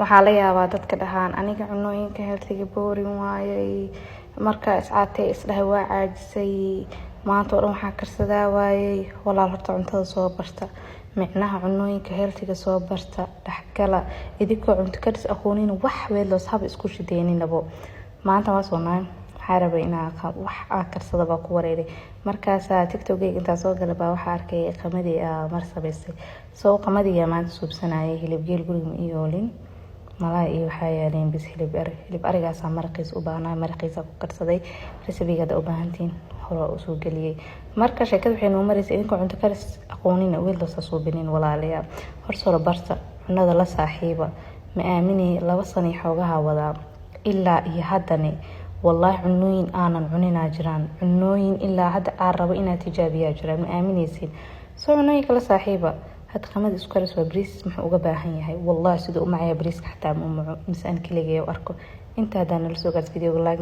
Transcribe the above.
Waxaa la yaabaa dadka dhahaan, "Aniga cunooyinka healthyga boring waayey, markaa iscaatay isdhahay waa caajisay, maanta oo dhan waxaa karsadaa waayey." Walaal, horta cuntada soo barta, micnaha cunooyinka healthyga soo barta, dhexgala. Idinkoo cunto karis aqoonin, wax weedloos haba isku shideeninabo. Maanta waa soo naay, waxaa rabay inaa wax aa karsada baa ku wareeray. Markaasaa TikTokeyga intaa soo gala baa waxaa arkay qamadii mar samaystay. Soo qamadigaa maanta suubsanayay. Hilib geel guriga ma ii oolin, malaa iyo waxaa yaaleen bis hilib ari. Hilib arigaasaa maraqiisa u baahnaa, maraqiisa ku karsaday. Recipega hadda u baahantiin, hore usoo geliyey. Marka sheekada waxay noo maraysa, idinkoo cunto karis aqoonina weeldosa suubinin. Walaalayaa, horsoro barta, cunada la saaxiiba. Ma aaminay, 2 sano xoogaha wadaa ilaa iyo haddani, wallaahi, cunooyin aanan cuninaa jiraan, cunooyin ilaa hadda aan rabo inaad tijaabiyaa jiraan. Ma aaminaysin? Soo cunooyinka la saaxiiba. Hadda qamadi isku karis waa bariis, muxuu uga baahan yahay? Wallahi, siduu u macaya bariiska xataa ma u maco, mise aan keligay u arko. Inta haddaan nala soo gaars videoga, like.